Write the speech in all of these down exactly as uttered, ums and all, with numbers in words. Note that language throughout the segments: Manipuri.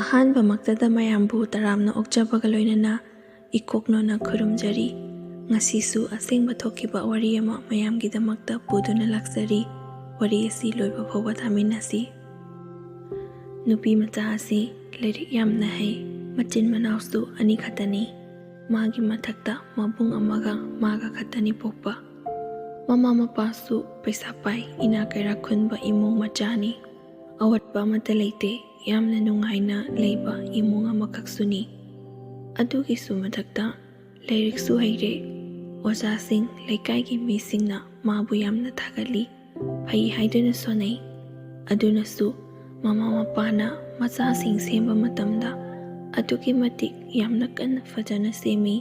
ꯑꯍꯥꯟꯕꯃꯛꯇꯗ ꯃꯌꯥꯝꯕꯨ ꯇꯔꯥꯝꯅ ꯑꯣꯛꯆꯕꯒ ꯂꯣꯏꯅꯅ ꯏꯀꯣꯛꯅꯣꯅ ꯈꯨꯔꯨꯝꯖꯔꯤ꯫ ꯉꯁꯤꯁꯨ ꯑꯁꯦꯡꯕ ꯊꯣꯛꯈꯤꯕ ꯋꯥꯔꯤ ꯑꯃ ꯃꯌꯥꯝꯒꯤꯗꯃꯛꯇ ꯄꯨꯗꯨꯅ ꯂꯥꯛꯆꯔꯤ꯫ ꯋꯥꯔꯤ ꯑꯁꯤ ꯂꯣꯏꯕ ꯐꯥꯎꯕ ꯇꯥꯃꯤꯟꯅꯁꯤ꯫ ꯅꯨꯄꯤ ꯃꯆꯥ ꯑꯁꯤ ꯂꯥꯏꯔꯤꯛ ꯌꯥꯝꯅ ꯍꯩ꯫ ꯃꯆꯤꯟ ꯃꯅꯥꯎꯁꯨ ꯑꯅꯤ ꯈꯛꯇꯅꯤ꯫ ꯃꯥꯒꯤ ꯃꯊꯛꯇ ꯃꯕꯨꯡ ꯑꯃꯒ ꯃꯥꯒ ꯈꯛꯇꯅꯤ ꯄꯣꯛꯄ꯫ ꯃꯃꯥ ꯃꯄꯥꯁꯨ ꯄꯩꯁꯥ ꯄꯥꯏ, ꯏꯅꯥꯛ ꯀꯩꯔꯥꯛ ꯈꯨꯟꯕ ꯏꯃꯨꯡ ꯃꯆꯥꯅꯤ꯫ ꯑꯋꯥꯠꯄ ꯑꯃꯠꯇ ꯂꯩꯇꯦ꯫ ꯌꯥꯝꯅ ꯅꯨꯡꯉꯥꯏꯅ ꯂꯩꯕ ꯏꯃꯨꯡ ꯑꯃꯈꯛꯁꯨꯅꯤ꯫ ꯑꯗꯨꯒꯤꯁꯨ ꯃꯊꯛꯇ ꯂꯥꯏꯔꯤꯛꯁꯨ ꯍꯩꯔꯦ꯫ ꯑꯣꯖꯥꯁꯤꯡ, ꯂꯩꯀꯥꯏꯒꯤ ꯃꯤꯁꯤꯡꯅ ꯃꯥꯕꯨ ꯌꯥꯝꯅ ꯊꯥꯒꯠꯂꯤ꯫ ꯐꯩ ꯍꯥꯏꯗꯨꯅ ꯁꯣꯟꯅꯩ꯫ ꯑꯗꯨꯅꯁꯨ ꯃꯃꯥ ꯃꯄꯥꯅ ꯃꯆꯥꯁꯤꯡ ꯁꯦꯝꯕ ꯃꯇꯝꯗ ꯑꯗꯨꯛꯀꯤ ꯃꯇꯤꯛ ꯌꯥꯝꯅ ꯀꯟꯅ ꯐꯖꯅ ꯁꯦꯝꯃꯤ꯫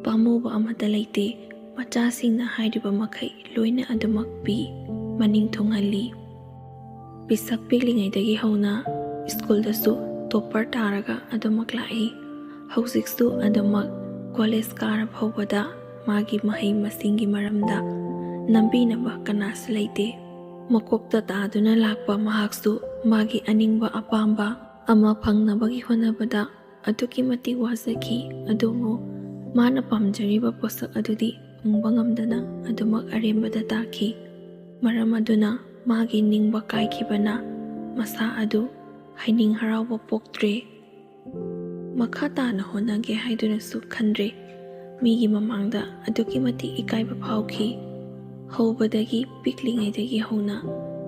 ꯄꯥꯝꯃꯨꯕ ꯑꯃꯠꯇ ꯂꯩꯇꯦ꯫ ꯃꯆꯥꯁꯤꯡꯅ ꯍꯥꯏꯔꯤꯕ ꯃꯈꯩ ꯂꯣꯏꯅ ꯑꯗꯨꯃꯛ ꯄꯤ, ꯃꯅꯤꯡ ꯊꯨꯡꯍꯜꯂꯤ꯫ ꯄꯤꯁꯛ ꯄꯤꯛꯂꯤꯉꯩꯗꯒꯤ ꯍꯧꯅ ꯁ꯭ꯀꯨꯜꯗꯁꯨ ꯇꯣꯞꯄꯔ ꯇꯥꯔꯒ ꯑꯗꯨꯃꯛ ꯂꯥꯛꯏ꯫ ꯍꯧꯖꯤꯛꯁꯨ ꯑꯗꯨꯃꯛ ꯀꯣꯂꯦꯖ ꯀꯥꯔ ꯐꯥꯎꯕꯗ ꯃꯥꯒꯤ ꯃꯍꯩ ꯃꯁꯤꯡꯒꯤ ꯃꯔꯝꯗ ꯅꯝꯕꯤꯅꯕ ꯀꯅꯥꯁꯨ ꯂꯩꯇꯦ꯫ ꯃꯀꯣꯛꯇ ꯇꯥꯗꯨꯅ ꯂꯥꯛꯄ ꯃꯍꯥꯛꯁꯨ ꯃꯥꯒꯤ ꯑꯅꯤꯡꯕ ꯑꯄꯥꯝꯕ ꯑꯃ ꯐꯪꯅꯕꯒꯤ ꯍꯣꯠꯅꯕꯗ ꯑꯗꯨꯛꯀꯤ ꯃꯇꯤꯛ ꯋꯥꯖꯈꯤ꯫ ꯑꯗꯨꯕꯨ ꯃꯥꯅ ꯄꯥꯝꯖꯔꯤꯕ ꯄꯣꯠꯁꯛ ꯑꯗꯨꯗꯤ ꯐꯪꯕ ꯉꯝꯗꯅ ꯑꯗꯨꯃꯛ ꯑꯔꯦꯝꯕꯗ ꯇꯥꯈꯤ꯫ ꯃꯔꯝ ꯑꯗꯨꯅ ꯃꯥꯒꯤ ꯅꯤꯡꯕ ꯀꯥꯏꯈꯤꯕꯅ ꯃꯁꯥ ꯑꯗꯨ ꯍꯥꯏꯅꯤꯡ ꯍꯔꯥꯎꯕ ꯄꯣꯛꯇ꯭ꯔꯦ꯫ ꯃꯈꯥ ꯇꯥꯅ ꯍꯣꯠꯅꯒꯦ ꯍꯥꯏꯗꯨꯅꯁꯨ ꯈꯟꯗ꯭ꯔꯦ꯫ ꯃꯤꯒꯤ ꯃꯃꯥꯡꯗ ꯑꯗꯨꯛꯀꯤ ꯃꯇꯤꯛ ꯏꯀꯥꯏꯕ ꯐꯥꯎꯈꯤ꯫ ꯍꯧꯕꯗꯒꯤ ꯄꯤꯛꯂꯤꯉꯩꯗꯒꯤ ꯍꯧꯅ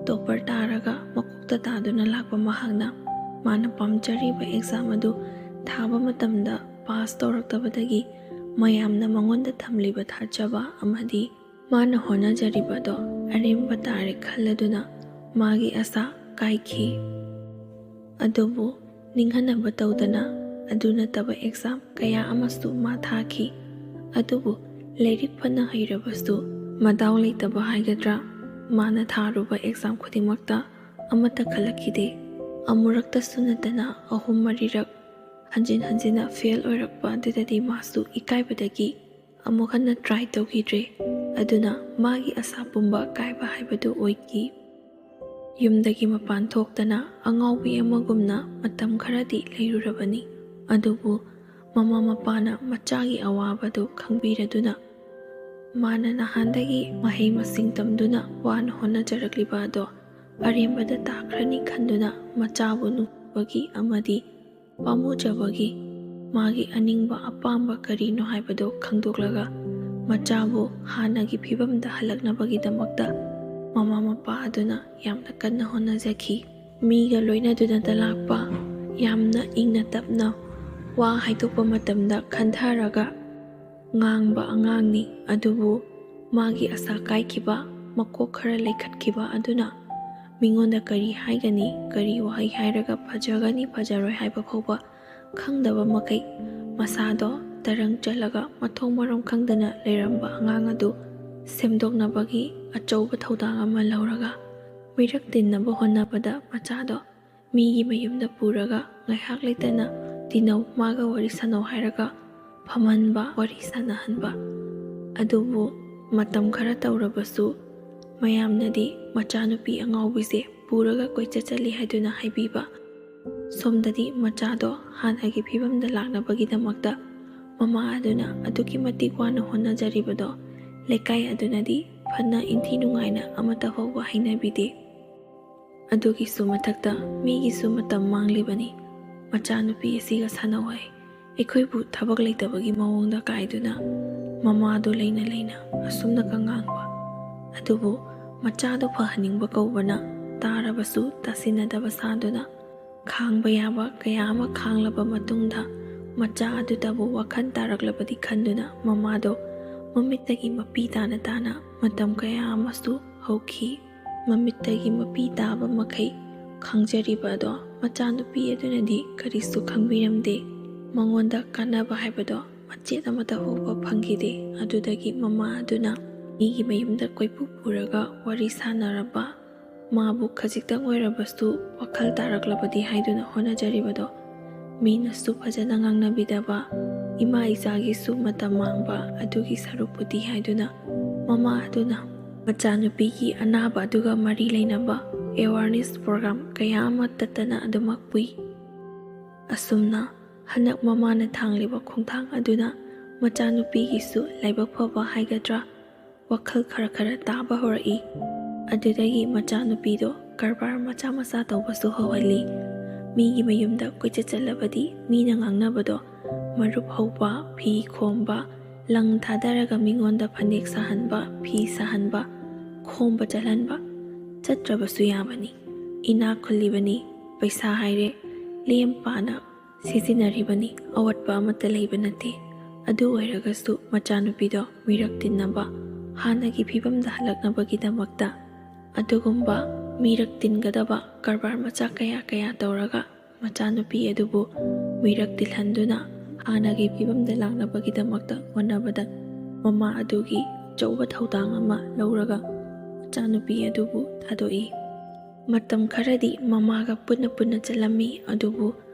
ꯇꯣꯞꯄꯔ ꯇꯥꯔꯒ ꯃꯀꯣꯛꯇ ꯇꯥꯗꯨꯅ ꯂꯥꯛꯄ ꯃꯍꯥꯛꯅ ꯃꯥꯅ ꯄꯥꯝꯖꯔꯤꯕ ꯑꯦꯛꯖꯥꯝ ꯑꯗꯨ ꯊꯥꯕ ꯃꯇꯝꯗ ꯄꯥꯁ ꯇꯧꯔꯛꯇꯕꯗꯒꯤ ꯃꯌꯥꯝꯅ ꯃꯉꯣꯟꯗ ꯊꯝꯂꯤꯕ ꯊꯥꯖꯕ ꯑꯃꯗꯤ ꯃꯥꯅ ꯍꯣꯠꯅꯖꯔꯤꯕꯗꯣ ꯑꯔꯦꯝꯕ ꯇꯥꯔꯦ ꯈꯜꯂꯗꯨꯅ ꯃꯥꯒꯤ ꯑꯁꯥ ꯀꯥꯏꯈꯤ꯫ ꯑꯗꯨꯕꯨ ꯅꯤꯡꯍꯟꯅꯕ ꯇꯧꯗꯅ ꯑꯗꯨ ꯅꯠꯇꯕ ꯑꯦꯛꯖꯥꯝ ꯀꯌꯥ ꯑꯃꯁꯨ ꯃꯥ ꯊꯥꯈꯤ꯫ ꯑꯗꯨꯕꯨ ꯂꯥꯏꯔꯤꯛ ꯐꯅ ꯍꯩꯔꯕꯁꯨ ꯃꯗꯥꯎ ꯂꯩꯇꯕ ꯍꯥꯏꯒꯗ꯭ꯔꯥ, ꯃꯥꯅ ꯊꯥꯔꯨꯕ ꯑꯦꯛꯖꯥꯝ ꯈꯨꯗꯤꯡꯃꯛꯇ ꯑꯃꯠꯇ ꯈꯜꯂꯛꯈꯤꯗꯦ꯫ ꯑꯃꯨꯔꯛꯇꯁꯨ ꯅꯠꯇꯅ ꯑꯍꯨꯝ ꯃꯔꯤꯔꯛ ꯍꯟꯖꯤꯟ ꯍꯟꯖꯤꯟꯅ ꯐꯦꯜ ꯑꯣꯏꯔꯛꯄ ꯑꯗꯨꯗꯗꯤ ꯃꯥꯁꯨ ꯏꯀꯥꯏꯕꯗꯒꯤ ꯑꯃꯨꯛ ꯍꯟꯅ ꯇ꯭ꯔꯥꯏ ꯇꯧꯈꯤꯗ꯭ꯔꯦ꯫ ꯑꯗꯨꯅ ꯃꯥꯒꯤ ꯑꯁꯥ ꯄꯨꯝꯕ ꯀꯥꯏꯕ ꯍꯥꯏꯕꯗꯨ ꯑꯣꯏꯈꯤ꯫ ꯌꯨꯝꯗꯒꯤ ꯃꯄꯥꯟ ꯊꯣꯛꯇꯅ ꯑꯉꯥꯎꯕꯤ ꯑꯃꯒꯨꯝꯅ ꯃꯇꯝ ꯈꯔꯗꯤ ꯂꯩꯔꯨꯔꯕꯅꯤ꯫ ꯑꯗꯨꯕꯨ ꯃꯃꯥ ꯃꯄꯥꯅ ꯃꯆꯥꯒꯤ ꯑꯋꯥꯕꯗꯨ ꯈꯪꯕꯤꯔꯗꯨꯅ, ꯃꯥꯅ ꯅꯍꯥꯟꯗꯒꯤ ꯃꯍꯩ ꯃꯁꯤꯡ ꯇꯝꯗꯨꯅ ꯋꯥꯅ ꯍꯣꯠꯅꯖꯔꯛꯂꯤꯕ ꯑꯗꯣ ꯑꯔꯦꯝꯕꯗ ꯇꯥꯈ꯭ꯔꯅꯤ ꯈꯟꯗꯨꯅ, ꯃꯆꯥꯕꯨ ꯅꯨꯡꯁꯤꯕꯒꯤ ꯑꯃꯗꯤ ꯄꯥꯝꯃꯨꯖꯕꯒꯤ, ꯃꯥꯒꯤ ꯑꯅꯤꯡꯕ ꯑꯄꯥꯝꯕ ꯀꯔꯤꯅꯣ ꯍꯥꯏꯕꯗꯨ ꯈꯪꯗꯣꯛꯂꯒ, ꯃꯆꯥꯕꯨ ꯍꯥꯟꯅꯒꯤ ꯐꯤꯕꯝꯗ ꯍꯜꯂꯛꯅꯕꯒꯤꯗꯃꯛꯇ ꯃꯃꯥ ꯃꯄꯥ ꯑꯗꯨꯅ ꯌꯥꯝꯅ ꯀꯟꯅ ꯍꯣꯠꯅꯖꯈꯤ꯫ ꯃꯤꯒ ꯂꯣꯏꯅꯗꯨꯅꯇ ꯂꯥꯛꯄ, ꯌꯥꯝꯅ ꯏꯪꯅ ꯇꯞꯅ ꯋꯥ ꯍꯥꯏꯗꯣꯛꯄ ꯃꯇꯝꯗ ꯈꯟꯊꯔꯒ ꯉꯥꯡꯕ ꯑꯉꯥꯡꯅꯤ꯫ ꯑꯗꯨꯕꯨ ꯃꯥꯒꯤ ꯑꯁꯥ ꯀꯥꯏꯈꯤꯕ, ꯃꯀꯣꯛ ꯈꯔ ꯂꯩꯈꯠꯈꯤꯕ ꯑꯗꯨꯅ ꯃꯤꯉꯣꯟꯗ ꯀꯔꯤ ꯍꯥꯏꯒꯅꯤ, ꯀꯔꯤ ꯋꯥꯍꯩ ꯍꯥꯏꯔꯒ ꯐꯖꯒꯅꯤ, ꯐꯖꯔꯣꯏ ꯍꯥꯏꯕ ꯐꯥꯎꯕ ꯈꯪꯗꯕ ꯃꯈꯩ, ꯃꯁꯥꯗꯣ ꯇꯔꯪ ꯆꯠꯂꯒ ꯃꯊꯣꯡ ꯃꯔꯝ ꯈꯪꯗꯅ ꯂꯩꯔꯝꯕ ꯑꯉꯥꯡ ꯑꯗꯨ ꯁꯦꯝꯗꯣꯛꯅꯕꯒꯤ ꯑꯆꯧꯕ ꯊꯧꯗꯥꯡ ꯑꯃ ꯂꯧꯔꯒ, ꯃꯤꯔꯛ ꯇꯤꯟꯅꯕ ꯍꯣꯠꯅꯕꯗ ꯃꯆꯥꯗꯣ ꯃꯤꯒꯤ ꯃꯌꯨꯝꯗ ꯄꯨꯔꯒ ꯉꯥꯏꯍꯥꯛ ꯂꯩꯇꯅ ꯇꯤꯟꯅꯧ, ꯃꯥꯒ ꯋꯥꯔꯤ ꯁꯥꯟꯅꯧ ꯍꯥꯏꯔꯒ ꯐꯝꯍꯟꯕ, ꯋꯥꯔꯤ ꯁꯥꯟꯅꯍꯟꯕ꯫ ꯑꯗꯨꯕꯨ ꯃꯇꯝ ꯈꯔ ꯇꯧꯔꯕꯁꯨ ꯃꯌꯥꯝꯅꯗꯤ ꯃꯆꯥꯅꯨꯄꯤ ꯑꯉꯥꯎꯕꯤꯁꯦ ꯄꯨꯔꯒ ꯀꯣꯏꯆꯠ ꯆꯠꯂꯤ ꯍꯥꯏꯗꯨꯅ ꯍꯥꯏꯕꯤꯕ꯫ ꯁꯣꯝꯗꯗꯤ ꯃꯆꯥꯗꯣ ꯍꯥꯟꯅꯒꯤ ꯐꯤꯕꯝꯗ ꯂꯥꯛꯅꯕꯒꯤꯗꯃꯛꯇ ꯃꯃꯥ ꯑꯗꯨꯅ ꯑꯗꯨꯛꯀꯤ ꯃꯇꯤꯛ ꯋꯥꯅ ꯍꯣꯠꯅꯖꯔꯤꯕꯗꯣ ꯂꯩꯀꯥꯏ ꯑꯗꯨꯅꯗꯤ ꯐꯅ ꯏꯟꯊꯤ ꯅꯨꯡꯉꯥꯏꯅ ꯑꯃꯠꯇ ꯐꯥꯎꯕ ꯍꯥꯏꯅꯕꯤꯗꯦ꯫ ꯑꯗꯨꯒꯤꯁꯨ ꯃꯊꯛꯇ ꯃꯤꯒꯤꯁꯨ ꯃꯇꯝ ꯃꯥꯡꯂꯤꯕꯅꯤ꯫ ꯃꯆꯥꯅꯨꯄꯤ ꯑꯁꯤꯒ ꯁꯥꯟꯅꯧ ꯍꯥꯏ, ꯑꯩꯈꯣꯏꯕꯨ ꯊꯕꯛ ꯂꯩꯇꯕꯒꯤ ꯃꯑꯣꯡꯗ ꯀꯥꯏꯗꯨꯅ ꯃꯃꯥꯗꯨ ꯂꯩꯅ ꯂꯩꯅ ꯑꯁꯨꯝꯅꯒ ꯉꯥꯡꯕ꯫ ꯑꯗꯨꯕꯨ ꯃꯆꯥꯗꯨ ꯐꯍꯟꯅꯤꯡꯕ ꯀꯧꯕꯅ ꯇꯥꯔꯕꯁꯨ ꯇꯥꯁꯤꯟꯅꯗꯕ ꯁꯥꯗꯨꯅ ꯈꯥꯡꯕ ꯌꯥꯕ ꯀꯌꯥ ꯑꯃ ꯈꯥꯡꯂꯕ ꯃꯇꯨꯡꯗ ꯃꯆꯥ ꯑꯗꯨꯗꯕꯨ ꯋꯥꯈꯜ ꯇꯥꯔꯛꯂꯕꯗꯤ ꯈꯟꯗꯨꯅ ꯃꯃꯥꯗꯣ ꯃꯃꯤꯠꯇꯒꯤ ꯃꯄꯤ ꯇꯥꯅ ꯇꯥꯅ ꯃꯇꯝ ꯀꯌꯥ ꯑꯃꯁꯨ ꯍꯧꯈꯤ꯫ ꯃꯃꯤꯠꯇꯒꯤ ꯃꯄꯤ ꯇꯥꯕ ꯃꯈꯩ ꯈꯪꯖꯔꯤꯕ ꯑꯗꯣ ꯃꯆꯥꯅꯨꯄꯤ ꯑꯗꯨꯅꯗꯤ ꯀꯔꯤꯁꯨ ꯈꯪꯕꯤꯔꯝꯗꯦ꯫ ꯃꯉꯣꯟꯗ ꯀꯥꯟꯅꯕ ꯍꯥꯏꯕꯗꯣ ꯃꯆꯦꯠ ꯑꯃꯠꯇ ꯐꯥꯎꯕ ꯐꯪꯈꯤꯗꯦ꯫ ꯑꯗꯨꯗꯒꯤ ꯃꯃꯥ ꯑꯗꯨꯅ ꯃꯤꯒꯤ ꯃꯌꯨꯝꯗ ꯀꯣꯏꯄꯨ ꯄꯨꯔꯒ ꯋꯥꯔꯤ ꯁꯥꯟꯅꯔꯕ, ꯃꯥꯕꯨ ꯈꯖꯤꯛꯇꯪ ꯑꯣꯏꯔꯕꯁꯨ ꯋꯥꯈꯜ ꯇꯥꯔꯛꯂꯕꯗꯤ ꯍꯥꯏꯗꯨꯅ ꯍꯣꯠꯅꯖꯔꯤꯕꯗꯣ ꯃꯤꯅꯁꯨ ꯐꯖꯅ ꯉꯥꯡꯅꯕꯤꯗꯕ, ꯏꯃꯥ ꯏꯆꯥꯒꯤꯁꯨ ꯃꯇꯝ ꯃꯥꯡꯕ ꯑꯗꯨꯒꯤ ꯁꯔꯨꯛꯄꯨꯗꯤ ꯍꯥꯏꯗꯨꯅ ꯃꯃꯥ ꯑꯗꯨꯅ ꯃꯆꯥꯅꯨꯄꯤꯒꯤ ꯑꯅꯥꯕ ꯑꯗꯨꯒ ꯃꯔꯤ ꯂꯩꯅꯕ ꯑꯦꯋꯥꯔꯅꯦꯁ ꯄ꯭ꯔꯣꯒ꯭ꯔꯥꯝ ꯀꯌꯥ ꯑꯃ ꯇꯠꯇꯅ ꯑꯗꯨꯃꯛ ꯄꯨꯏ꯫ ꯑꯁꯨꯝꯅ ꯍꯟꯗꯛ ꯃꯃꯥꯅ ꯊꯥꯡꯂꯤꯕ ꯈꯣꯡꯊꯥꯡ ꯑꯗꯨꯅ ꯃꯆꯥꯅꯨꯄꯤꯒꯤꯁꯨ ꯂꯥꯏꯕꯛ ꯐꯕ ꯍꯥꯏꯒꯗ꯭ꯔꯥ, ꯋꯥꯈꯜ ꯈꯔ ꯈꯔ ꯇꯥꯕ ꯍꯧꯔꯛꯏ꯫ ꯑꯗꯨꯗꯒꯤ ꯃꯆꯥꯅꯨꯄꯤꯗꯣ ꯀꯔꯕꯥꯔ ꯃꯆꯥ ꯃꯆꯥ ꯇꯧꯕꯁꯨ ꯍꯧꯍꯜꯂꯤ꯫ ꯃꯤꯒꯤ ꯃꯌꯨꯝꯗ ꯀꯣꯏꯆꯠ ꯆꯠꯂꯕꯗꯤ ꯃꯤꯅ ꯉꯥꯡꯅꯕꯗꯣ ꯃꯔꯨꯞ ꯍꯧꯕ, ꯐꯤ ꯈꯣꯝꯕ, ꯂꯪ ꯊꯥꯗꯔꯒ ꯃꯤꯉꯣꯟꯗ ꯐꯅꯦꯛ ꯁꯥꯍꯟꯕ, ꯐꯤ ꯁꯥꯍꯟꯕ, ꯈꯣꯝꯕ ꯆꯠꯍꯟꯕ, ꯆꯠꯇ꯭ꯔꯕꯁꯨ ꯌꯥꯕꯅꯤ꯫ ꯏꯅꯥꯛ ꯈꯨꯜꯂꯤꯕꯅꯤ, ꯄꯩꯁꯥ ꯍꯥꯏꯔꯦ ꯂꯦꯝ ꯄꯥꯅ ꯁꯤꯖꯤꯟꯅꯔꯤꯕꯅꯤ, ꯑꯋꯥꯠꯄ ꯑꯃꯠꯇ ꯂꯩꯕ ꯅꯠꯇꯦ꯫ ꯑꯗꯨ ꯑꯣꯏꯔꯒꯁꯨ ꯃꯆꯥꯅꯨꯄꯤꯗꯣ ꯃꯤꯔꯛ ꯇꯤꯟꯅꯕ, ꯍꯥꯟꯅꯒꯤ ꯐꯤꯕꯝꯗ ꯍꯜꯂꯛꯅꯕꯒꯤꯗꯃꯛꯇ ꯑꯗꯨꯒꯨꯝꯕ ꯃꯤꯔꯛ ꯇꯤꯟꯒꯗꯕ ꯀꯔꯕꯥꯔ ꯃꯆꯥ ꯀꯌꯥ ꯀꯌꯥ ꯇꯧꯔꯒ ꯃꯆꯥꯅꯨꯄꯤ ꯑꯗꯨꯕꯨ ꯃꯤꯔꯛ ꯇꯤꯜꯍꯟꯗꯨꯅ ꯍꯥꯟꯅꯒꯤ ꯐꯤꯕꯝꯗ ꯂꯥꯛꯅꯕꯒꯤꯗꯃꯛꯇ ꯍꯣꯠꯅꯕꯗ ꯃꯃꯥ ꯑꯗꯨꯒꯤ ꯑꯆꯧꯕ ꯊꯧꯗꯥꯡ ꯑꯃ ꯂꯧꯔꯒ ꯃꯆꯥꯅꯨꯄꯤ ꯑꯗꯨꯕꯨ ꯊꯥꯗꯣꯛꯏ꯫ ꯃꯇꯝ ꯈꯔꯗꯤ ꯃꯃꯥꯒ ꯄꯨꯟꯅ ꯄꯨꯟꯅ ꯆꯠꯂꯝꯃꯤ, ꯑꯗꯨꯕꯨ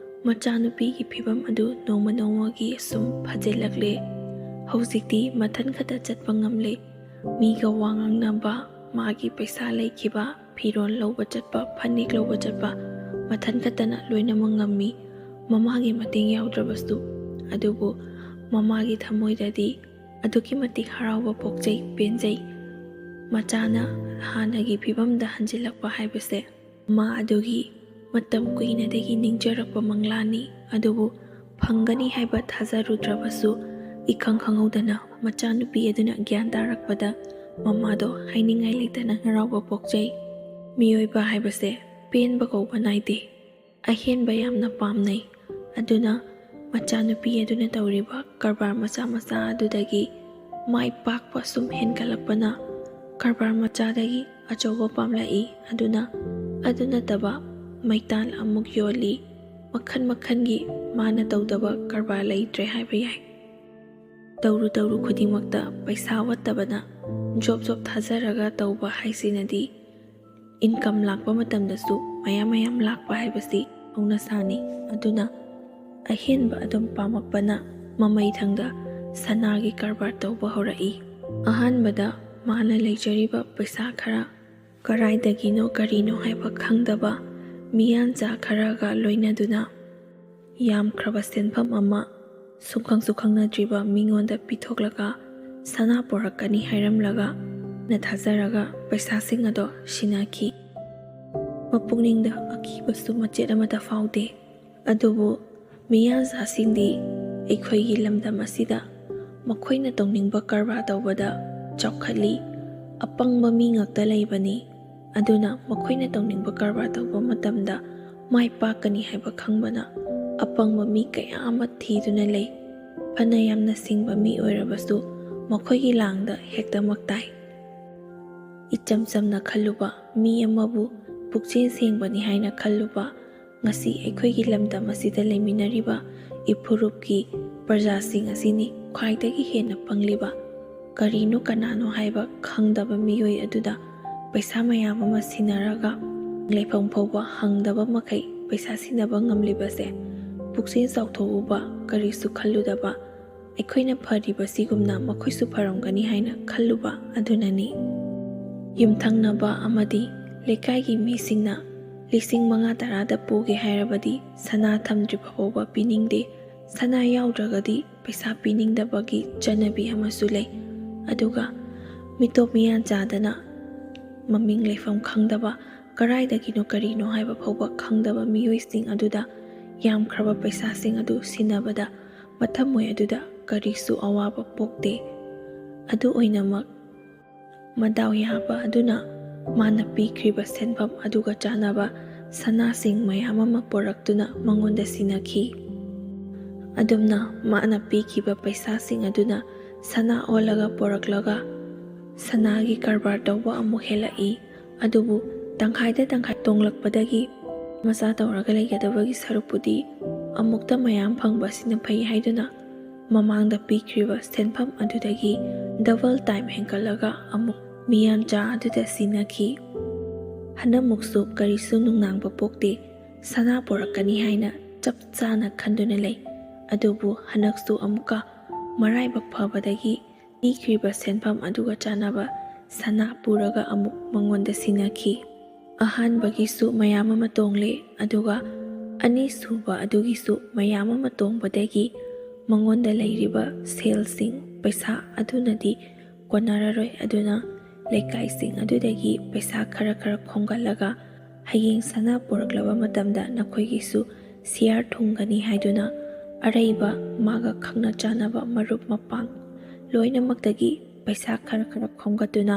ꯃꯆꯥꯅꯨꯄꯤꯒꯤ ꯐꯤꯕꯝ ꯑꯗꯨ ꯅꯣꯡꯃ ꯅꯣꯡꯃꯒꯤ ꯁꯨꯝ ꯐꯖꯤꯜꯂꯛꯂꯦ꯫ ꯍꯧꯖꯤꯛꯇꯤ ꯃꯊꯟ ꯈꯛꯇ ꯆꯠꯄ ꯉꯝꯂꯦ꯫ ꯃꯤꯒ ꯋꯥ ꯉꯥꯡꯅꯕ, ꯃꯥꯒꯤ ꯄꯩꯁꯥ ꯂꯩꯈꯤꯕ, ꯐꯤꯔꯣꯜ ꯂꯧꯕ ꯆꯠꯄ, ꯐꯅꯦꯛ ꯂꯧꯕ ꯆꯠꯄ, ꯃꯊꯟ ꯈꯛꯇꯅ ꯂꯣꯏꯅꯃꯛ ꯉꯝꯃꯤ꯫ ꯃꯃꯥꯒꯤ ꯃꯇꯦꯡ ꯌꯥꯎꯗ꯭ꯔꯕꯁꯨ, ꯑꯗꯨꯕꯨ ꯃꯃꯥꯒꯤ ꯊꯃꯣꯏꯗꯗꯤ ꯑꯗꯨꯛꯀꯤ ꯃꯇꯤꯛ ꯍꯔꯥꯎꯕ ꯄꯣꯛꯆꯩ, ꯄꯦꯟꯖꯩ꯫ ꯃꯆꯥꯅ ꯍꯥꯟꯅꯒꯤ ꯐꯤꯕꯝꯗ ꯍꯟꯖꯤꯜꯂꯛꯄ ꯍꯥꯏꯕꯁꯦ ꯃꯃꯥ ꯑꯗꯨꯒꯤ ꯃꯇꯝ ꯀꯨꯏꯅꯗꯒꯤ ꯅꯤꯡꯖꯔꯛꯄ ꯃꯪꯂꯥꯟꯅꯤ꯫ ꯑꯗꯨꯕꯨ ꯐꯪꯒꯅꯤ ꯍꯥꯏꯕ ꯊꯥꯖꯔꯨꯗ꯭ꯔꯕꯁꯨ, ꯏꯈꯪ ꯈꯪꯍꯧꯗꯅ ꯃꯆꯥꯅꯨꯄꯤ ꯑꯗꯨꯅ ꯒ꯭ꯌꯥꯟ ꯇꯥꯔꯛꯄꯗ ꯃꯃꯥꯗꯣ ꯍꯥꯏꯅꯤꯡꯉꯥꯏ ꯂꯩꯇꯅ ꯍꯔꯥꯎꯕ ꯄꯣꯛꯆꯩ꯫ ꯃꯤꯑꯣꯏꯕ ꯍꯥꯏꯕꯁꯦ ꯄꯦꯟꯕ ꯀꯧꯕ ꯅꯥꯏꯗꯦ꯫ ꯑꯍꯦꯟꯕ ꯌꯥꯝꯅ ꯄꯥꯝꯅꯩ꯫ ꯑꯗꯨꯅ ꯃꯆꯥꯅꯨꯄꯤ ꯑꯗꯨꯅ ꯇꯧꯔꯤꯕ ꯀꯔꯕꯥꯔ ꯃꯆꯥ ꯃꯆꯥ ꯑꯗꯨꯗꯒꯤ ꯃꯥꯏ ꯄꯥꯛꯄ ꯁꯨꯝ ꯍꯦꯟꯒꯠꯂꯛꯄꯅ ꯀꯔꯕꯥꯔ ꯃꯆꯥꯗꯒꯤ ꯑꯆꯧꯕ ꯄꯥꯝꯂꯛꯏ꯫ ꯑꯗꯨꯅ ꯑꯗꯨ ꯅꯠꯇꯕ ꯃꯩꯇꯥꯟ ꯑꯃꯨꯛ ꯌꯣꯜꯂꯤ꯫ ꯃꯈꯜ ꯃꯈꯜꯒꯤ ꯃꯥꯅ ꯇꯧꯗꯕ ꯀꯔꯕꯥꯔ ꯂꯩꯇ꯭ꯔꯦ ꯍꯥꯏꯕ ꯌꯥꯏ꯫ ꯇꯧꯔꯨ ꯇꯧꯔꯨ ꯈꯨꯗꯤꯡꯃꯛꯇ ꯄꯩꯁꯥ ꯋꯥꯠꯇꯕꯅ ꯖꯣꯕ ꯖꯣꯕ ꯊꯥꯖꯔꯒ ꯇꯧꯕ ꯍꯥꯏꯁꯤꯅꯗꯤ ꯏꯟꯀꯝ ꯂꯥꯛꯄ ꯃꯇꯝꯗꯁꯨ ꯃꯌꯥꯝ ꯃꯌꯥꯝ ꯂꯥꯛꯄ ꯍꯥꯏꯕꯁꯤ ꯍꯧꯅꯁꯥꯅꯤ꯫ ꯑꯗꯨꯅ ꯑꯍꯦꯟꯕ ꯑꯗꯨꯝ ꯄꯥꯝꯃꯛꯄꯅ ꯃꯃꯩ ꯊꯪꯗ ꯁꯅꯥꯒꯤ ꯀꯔꯕꯥꯔ ꯇꯧꯕ ꯍꯧꯔꯛꯏ꯫ ꯑꯍꯥꯟꯕꯗ ꯃꯥꯅ ꯂꯩꯖꯔꯤꯕ ꯄꯩꯁꯥ ꯈꯔ ꯀꯔꯥꯏꯗꯒꯤꯅꯣ ꯀꯔꯤꯅꯣ ꯍꯥꯏꯕ ꯈꯪꯗꯕ ꯃꯤꯌꯥꯟꯆꯥ ꯈꯔꯒ ꯂꯣꯏꯅꯗꯨꯅ ꯌꯥꯝꯈ꯭ꯔꯕ ꯁꯦꯟꯐꯝ ꯑꯃ ꯁꯨꯡꯈꯪꯁꯨ ꯈꯪꯅꯗ꯭ꯔꯤꯕ ꯃꯤꯉꯣꯟꯗ ꯄꯤꯊꯣꯛꯂꯒ ꯁꯅꯥ ꯄꯣꯔꯛꯀꯅꯤ ꯍꯥꯏꯔꯝꯂꯒ ꯅ ꯊꯥꯖꯔꯒ ꯄꯩꯁꯥꯁꯤꯡ ꯑꯗꯣ ꯁꯤꯟꯅꯈꯤ꯫ ꯃꯄꯨꯛꯅꯤꯡꯗ ꯑꯀꯤꯕꯁꯨ ꯃꯆꯦꯠ ꯑꯃꯠꯇ ꯐꯥꯎꯗꯦ꯫ ꯑꯗꯨꯕꯨ ꯃꯤꯌꯥꯟꯆꯥꯁꯤꯡꯗꯤ ꯑꯩꯈꯣꯏꯒꯤ ꯂꯝꯗꯝ ꯑꯁꯤꯗ ꯃꯈꯣꯏꯅ ꯇꯧꯅꯤꯡꯕ ꯀꯔꯕꯥꯔ ꯇꯧꯕꯗ ꯆꯥꯎꯈꯠꯂꯤ꯫ ꯑꯄꯪꯕ ꯃꯤ ꯉꯥꯛꯇ ꯂꯩꯕꯅꯤ꯫ ꯑꯗꯨꯅ ꯃꯈꯣꯏꯅ ꯇꯧꯅꯤꯡꯕ ꯀꯔꯕꯥꯔ ꯇꯧꯕ ꯃꯇꯝꯗ ꯃꯥꯏ ꯄꯥꯛꯀꯅꯤ ꯍꯥꯏꯕ ꯈꯪꯕꯅ ꯑꯄꯪꯕ ꯃꯤ ꯀꯌꯥ ꯑꯃ ꯊꯤꯗꯨꯅ ꯂꯩ꯫ ꯐꯅ ꯌꯥꯝꯅ ꯁꯤꯡꯕ ꯃꯤ ꯑꯣꯏꯔꯕꯁꯨ ꯃꯈꯣꯏꯒꯤ ꯂꯥꯡꯗ ꯍꯦꯛꯇꯃꯛ ꯇꯥꯏ꯫ ꯏꯆꯝ ꯆꯝꯅ ꯈꯜꯂꯨꯕ ꯃꯤ ꯑꯃꯕꯨ ꯄꯨꯛꯆꯦꯜ ꯁꯦꯡꯕꯅꯤ ꯍꯥꯏꯅ ꯈꯜꯂꯨꯕ ꯉꯁꯤ ꯑꯩꯈꯣꯏꯒꯤ ꯂꯝꯗꯝ ꯑꯁꯤꯗ ꯂꯩꯃꯤꯟꯅꯔꯤꯕ ꯏꯐꯨꯔꯨꯞꯀꯤ ꯄ꯭ꯔꯖꯥꯁꯤꯡ ꯑꯁꯤꯅꯤ ꯈ꯭ꯋꯥꯏꯗꯒꯤ ꯍꯦꯟꯅ ꯄꯪꯂꯤꯕ꯫ ꯀꯔꯤꯅꯣ ꯀꯅꯥꯅꯣ ꯍꯥꯏꯕ ꯈꯪꯗꯕ ꯃꯤꯑꯣꯏ ꯑꯗꯨꯗ ꯄꯩꯁꯥ ꯃꯌꯥꯝ ꯑꯃ ꯁꯤꯟꯅꯔꯒ ꯂꯩꯐꯝ ꯐꯥꯎꯕ ꯍꯪꯗꯕ ꯃꯈꯩ ꯄꯩꯁꯥ ꯁꯤꯟꯅꯕ ꯉꯝꯂꯤꯕꯁꯦ ꯄꯨꯛꯆꯦꯜ ꯆꯥꯎꯊꯣꯛꯎꯕ, ꯀꯔꯤꯁꯨ ꯈꯜꯂꯨꯗꯕ, ꯑꯩꯈꯣꯏꯅ ꯐꯔꯤꯕꯁꯤꯒꯨꯝꯅ ꯃꯈꯣꯏꯁꯨ ꯐꯔꯝꯒꯅꯤ ꯍꯥꯏꯅ ꯈꯜꯂꯨꯕ ꯑꯗꯨꯅꯅꯤ꯫ ꯌꯨꯝꯊꯪꯅꯕ ꯑꯃꯗꯤ ꯂꯩꯀꯥꯏꯒꯤ ꯃꯤꯁꯤꯡꯅ ꯂꯤꯁꯤꯡ ꯃꯉꯥ ꯇꯔꯥꯗ ꯄꯨꯒꯦ ꯍꯥꯏꯔꯕꯗꯤ ꯁꯅꯥ ꯊꯝꯗ꯭ꯔꯤꯕ ꯐꯥꯎꯕ ꯄꯤꯅꯤꯡꯗꯦ꯫ ꯁꯅꯥ ꯌꯥꯎꯗ꯭ꯔꯒꯗꯤ ꯄꯩꯁꯥ ꯄꯤꯅꯤꯡꯗꯕꯒꯤ ꯆꯠꯅꯕꯤ ꯑꯃꯁꯨ ꯂꯩ꯫ ꯑꯗꯨꯒ ꯃꯤꯇꯣꯞ ꯃꯤꯌꯥꯟ ꯆꯥꯗꯅ ꯃꯃꯤꯡ ꯂꯩꯐꯝ ꯈꯪꯗꯕ, ꯀꯔꯥꯏꯗꯒꯤꯅꯣ ꯀꯔꯤꯅꯣ ꯍꯥꯏꯕ ꯐꯥꯎꯕ ꯈꯪꯗꯕ ꯃꯤꯑꯣꯏꯁꯤꯡ ꯑꯗꯨꯗ ꯌꯥꯝꯈ꯭ꯔꯕ ꯄꯩꯁꯥꯁꯤꯡ ꯑꯗꯨ ꯁꯤꯟꯅꯕꯗ ꯃꯊꯃꯣꯏ ꯑꯗꯨꯗ ꯀꯔꯤꯁꯨ ꯑꯋꯥꯕ ꯄꯣꯛꯇꯦ꯫ ꯑꯗꯨ ꯑꯣꯏꯅꯃꯛ, ꯃꯗꯥꯎ ꯌꯥꯕ ꯑꯗꯨꯅ ꯃꯥꯅ ꯄꯤꯈ꯭ꯔꯤꯕ ꯁꯦꯟꯐꯝ ꯑꯗꯨꯒ ꯆꯥꯟꯅꯕ ꯁꯅꯥꯁꯤꯡ ꯃꯌꯥꯝ ꯑꯃ ꯄꯨꯔꯛꯇꯨꯅ ꯃꯉꯣꯟꯗ ꯁꯤꯟꯅꯈꯤ꯫ ꯑꯗꯨꯝꯅ ꯃꯥꯅ ꯄꯤꯈꯤꯕ ꯄꯩꯁꯥꯁꯤꯡ ꯑꯗꯨꯅ ꯁꯅꯥ ꯑꯣꯜꯂꯒ ꯄꯨꯔꯛꯂꯒ ꯁꯅꯥꯒꯤ ꯀꯔꯕꯥꯔ ꯇꯧꯕ ꯑꯃꯨꯛ ꯍꯦꯜꯂꯛꯏ꯫ ꯑꯗꯨꯕꯨ ꯇꯪꯈꯥꯏꯗ ꯇꯪꯈꯥꯏ ꯇꯣꯡꯂꯛꯄꯗꯒꯤ ꯃꯆꯥ ꯇꯧꯔꯒ ꯂꯩꯒꯗꯕꯒꯤ ꯁꯔꯨꯛꯄꯨꯗꯤ ꯑꯃꯨꯛꯇ ꯃꯌꯥꯝ ꯐꯪꯕ ꯑꯁꯤꯅ ꯐꯩ ꯍꯥꯏꯗꯨꯅ ꯃꯃꯥꯡꯗ ꯄꯤꯈ꯭ꯔꯤꯕ ꯁꯦꯟꯐꯝ ꯑꯗꯨꯗꯒꯤ double time ꯍꯦꯟꯒꯠꯂꯒ ꯑꯃꯨꯛ ꯃꯤꯌꯥꯟꯆꯥ ꯑꯗꯨꯗ ꯁꯤꯟꯅꯈꯤ꯫ ꯍꯟꯗꯛꯃꯨꯛꯁꯨ ꯀꯔꯤꯁꯨ ꯅꯨꯡꯅꯥꯡꯕ ꯄꯣꯛꯇꯦ꯫ ꯁꯅꯥ ꯄꯨꯔꯛꯀꯅꯤ ꯍꯥꯏꯅ ꯆꯞ ꯆꯥꯅ ꯈꯟꯗꯨꯅ ꯂꯩ꯫ ꯑꯗꯨꯕꯨ ꯍꯟꯗꯛꯁꯨ ꯑꯃꯨꯛꯀ ꯃꯔꯥꯏꯕꯛ ꯐꯕꯗꯒꯤ ꯄꯤꯈ꯭ꯔꯤꯕ ꯁꯦꯟꯐꯝ ꯑꯗꯨꯒ ꯆꯥꯟꯅꯕ ꯁꯅꯥ ꯄꯨꯔꯒ ꯑꯃꯨꯛ ꯃꯉꯣꯟꯗ ꯁꯤꯟꯅꯈꯤ꯫ ꯑꯍꯥꯟꯕꯒꯤꯁꯨ ꯃꯌꯥꯝ ꯑꯃ ꯇꯣꯡꯂꯦ, ꯑꯗꯨꯒ ꯑꯅꯤꯁꯨꯕ ꯑꯗꯨꯒꯤꯁꯨ ꯃꯌꯥꯝ ꯑꯃ ꯇꯣꯡꯕꯗꯒꯤ ꯃꯉꯣꯟꯗ ꯂꯩꯔꯤꯕ ꯁꯦꯜꯁꯤꯡ, ꯄꯩꯁꯥ ꯑꯗꯨꯅꯗꯤ ꯀꯣꯟꯅꯔꯔꯣꯏ꯫ ꯑꯗꯨꯅ ꯂꯩꯀꯥꯏꯁꯤꯡ ꯑꯗꯨꯗꯒꯤ ꯄꯩꯁꯥ ꯈꯔ ꯈꯔ ꯈꯣꯝꯒꯠꯂꯒ ꯍꯌꯦꯡ ꯁꯅꯥ ꯄꯨꯔꯛꯂꯕ ꯃꯇꯝꯗ ꯅꯈꯣꯏꯒꯤꯁꯨ ꯁꯤꯌꯥꯔ ꯊꯨꯡꯒꯅꯤ ꯍꯥꯏꯗꯨꯅ ꯑꯔꯩꯕ ꯃꯥꯒ ꯈꯪꯅ ꯆꯥꯟꯅꯕ ꯃꯔꯨꯞ ꯃꯄꯥꯡ ꯂꯣꯏꯅꯃꯛꯇꯒꯤ ꯄꯩꯁꯥ ꯈꯔ ꯈꯔ ꯈꯣꯝꯒꯠꯇꯨꯅ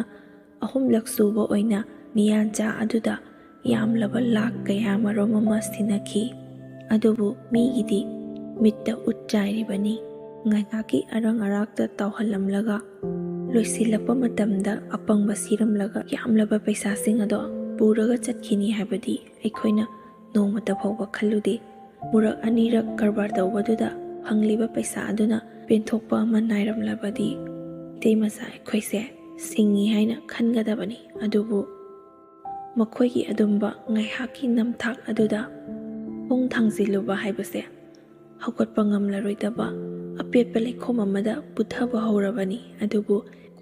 ꯑꯍꯨꯝꯂꯛ ꯁꯨꯕ ꯑꯣꯏꯅ ꯃꯤꯌꯥꯟꯆꯥ ꯑꯗꯨꯗ ꯌꯥꯝꯂꯕ ꯂꯥꯛ ꯀꯌꯥ ꯃꯔꯨꯝ ꯑꯃ ꯁꯤꯟꯅꯈꯤ꯫ ꯑꯗꯨꯕꯨ ꯃꯤꯒꯤꯗꯤ ꯃꯤꯠꯇ ꯎꯠ ꯆꯥꯏꯔꯤꯕꯅꯤ꯫ ꯉꯥꯏꯍꯥꯛꯀꯤ ꯑꯔꯪ ꯑꯔꯥꯛꯇ ꯇꯥꯎꯍꯜꯂꯝꯂꯒ ꯂꯣꯏꯁꯤꯜꯂꯛꯄ ꯃꯇꯝꯗ ꯑꯄꯪꯕ ꯁꯤꯔꯝꯂꯒ ꯌꯥꯝꯂꯕ ꯄꯩꯁꯥꯁꯤꯡ ꯑꯗꯣ ꯄꯨꯔꯒ ꯆꯠꯈꯤꯅꯤ ꯍꯥꯏꯕꯗꯤ ꯑꯩꯈꯣꯏꯅ ꯅꯣꯡꯃꯇ ꯐꯥꯎꯕ ꯈꯜꯂꯨꯗꯦ꯫ ꯃꯨꯔꯛ ꯑꯅꯤꯔꯛ ꯀꯔꯕꯥꯔ ꯇꯧꯕꯗꯨꯗ ꯐꯪꯂꯤꯕ ꯄꯩꯁꯥ ꯑꯗꯨꯅ ꯄꯦꯟꯊꯣꯛꯄ ꯑꯃ ꯅꯥꯏꯔꯝꯂꯕꯗꯤ ꯏꯇꯩ ꯃꯆꯥ ꯑꯩꯈꯣꯏꯁꯦ ꯁꯤꯡꯉꯤ ꯍꯥꯏꯅ ꯈꯟꯒꯗꯕꯅꯤ꯫ ꯑꯗꯨꯕꯨ ꯃꯈꯣꯏꯒꯤ ꯑꯗꯨꯝꯕ ꯉꯥꯏꯍꯥꯛꯀꯤ ꯅꯝꯊꯥꯛ ꯑꯗꯨꯗ ꯈꯣꯡ ꯊꯥꯡꯖꯤꯜꯂꯨꯕ ꯍꯥꯏꯕꯁꯦ ꯍꯧꯒꯠꯄ ꯉꯝꯂꯔꯣꯏꯗꯕ ꯑꯄꯦꯠꯄ ꯂꯩꯈꯣꯝ ꯑꯃꯗ ꯄꯨꯊꯕ ꯍꯧꯔꯕꯅꯤ꯫ ꯑꯗꯨꯕꯨ